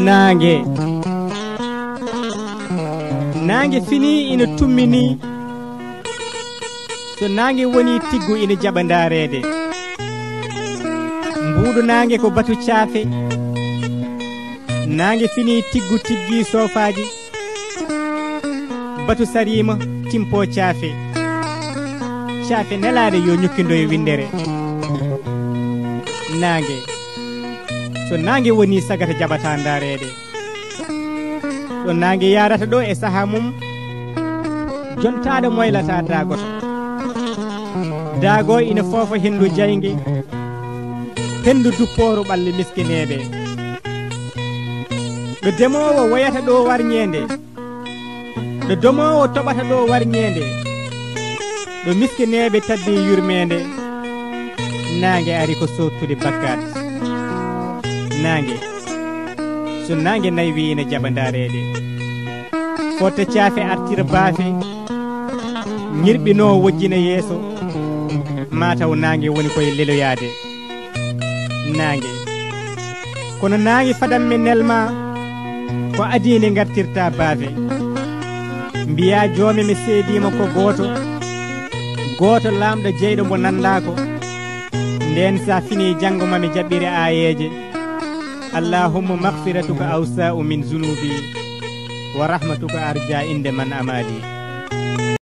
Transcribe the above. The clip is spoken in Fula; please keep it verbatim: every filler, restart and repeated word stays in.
Naange. Naange fini ina tummini. So naange woni tiggu ina jaɓa ndaareede. Mbuuɗu naange ko batu caafe. Naange fini tiggu tiggi soofaaji. Batu sariima timpo caafe. Caafe nelaaɗe yo ñukkindo e winndere. Naange. So naange woni sagata jaɓata ndaareede. Ɗo naange yaarata ɗo e saha mum, jontaaɗo moylata daagoto. Daago ina foofa henndu jaynge, henndu duppooru ɓalli miskineeɓe. Ɗo demoowo woyata ɗo warñeende, ɗo domoowo toɓata ɗo warñeende, ɗo miskineeɓe taddi yurmeende. Naange ari ko soottude bakkaat. Naange. So naange naywi ina jaɓa ndaareede. Footta caafe artira baafe. Ñirɓinoo wojjina yeeso. Maa taw naange woni koye leloyaade. Naange. Kono naange fadan mi nelma. Ko adii nde ngartirta baafe. Mbiya joome mi seediima ko gooto. Gooto laamɗo jeyɗo mbo nanndaako. Ndeen sa fini janngo ma mi jaɓɓire aayeeje. Allahumma maghfiratuka awsa'u min zunubi. Wa rahmatuka arja inde man amali.